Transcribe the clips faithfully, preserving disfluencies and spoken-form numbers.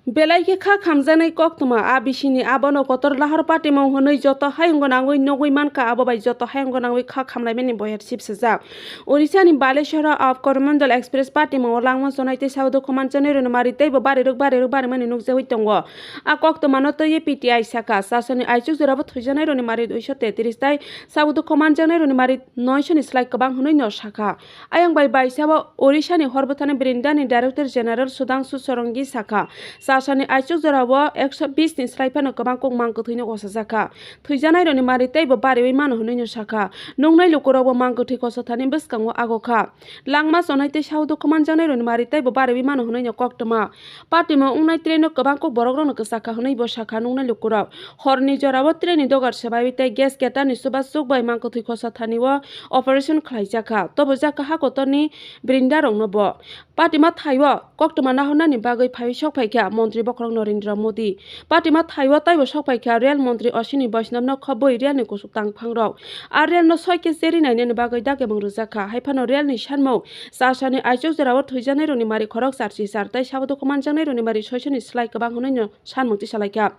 Belai khe kha khamjaknai koktwma, a bisingni abono kotor lahor patimung hwnwi joto hayungo nangwi nugwi mankha, abo bai joto hayungo nangwi kha khamlaimani boyar sibsajak. Odisha ni Baleshwar o Koromandal Express patimungo langma chonai tei sauduk khuman chonai rwni mari teibo barirwk barirwk barimani nukjagwi tongo. A koktwmano twiwi P T I sakha, chasani aichuk jorabo thwijaknai rwni mari duiso tetris tei sauduk khuman jaknai rwni mari noisoni slai kwbang hwnwi no sakha. Ayang bai baisao Odisha ni hor bwthani Brinda ni Director General Sudhangshu Sarangi sakha, chasani aichuk jorao ekso bis ni slai phano kwbang kok mang kwthwino osajakha. Thwijaknai rokni mari teibo bariwi mano hwnwi no sakha. Nuknai lukurokbo mang kwthwi khosa thani bwskango agokha. Langma chonai tei sauduk khuman jaknai rokni mari teibo bariwi mano hwnwi no koktwma. Patimung wngnai train no kwbang kok borok rokno kwchakha hwnwi bo sakha nuknai lukurok. Horni jorao train ni dogar swbaiwi tei gas getar ni chubachu bai mang kwthwi khosa thani o operation khlaijakha. Tobojakha ha kotorni brinda rokno bo. Patima thaio koktwma nahornani bagwi phaiwi sok phaikha Montri bokhorok Narendra Modi. Patima thaio taibo sok phaikha Rail Montri Ashwini Vaishnav no khobwi rail ni kusuk tangphangrok. A rail no soi khe cheri nainani bagwi dakemung rwjakha. Haiphano rail ni sanmung chasani aichuk jorao thwijaknai rokni mari khorok charchi char tei sauduk khuman jaknai rokni mari soisoni slai kwbang hwnwi no sanmung tisalaikha.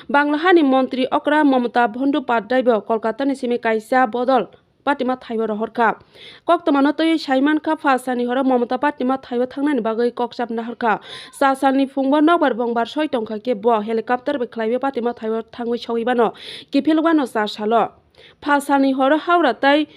Bangla hani Montri okra Mamata Bandopadhyay bo Kolkata ni simi kaisa bodol patima thaio rohorkha. Koktwmano twiwi saimankha, phalsani horo Mamata patima thaio thangnani bagwi kokchap naharkha. Chalsalni phungbo nokbar bongbar soi tongkha khe bo helicopter bai khlaiwi patima thaio thangwi sogwi bano kiphilwano char salo. Phalsani horo Howrah tei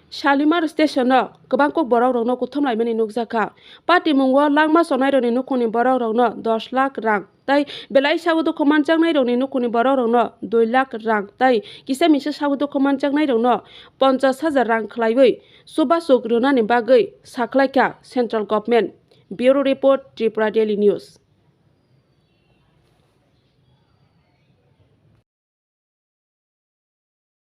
Shalimar station o kwbang kok borok rokno kuthum laimani nukjakha. Patimungo langma chonairokni nukhungni borok rokno dos lakh rang tei belai sago dukhu manjaknai rokni nukhungni borok rokno dui lakh rang tei kisa misa sago dukhu manjaknai rokno ponchas hajar rang khlaiwi chubasuk rwnani bagwi sakhlaikha central government. Bureau report, Tripura Daily News.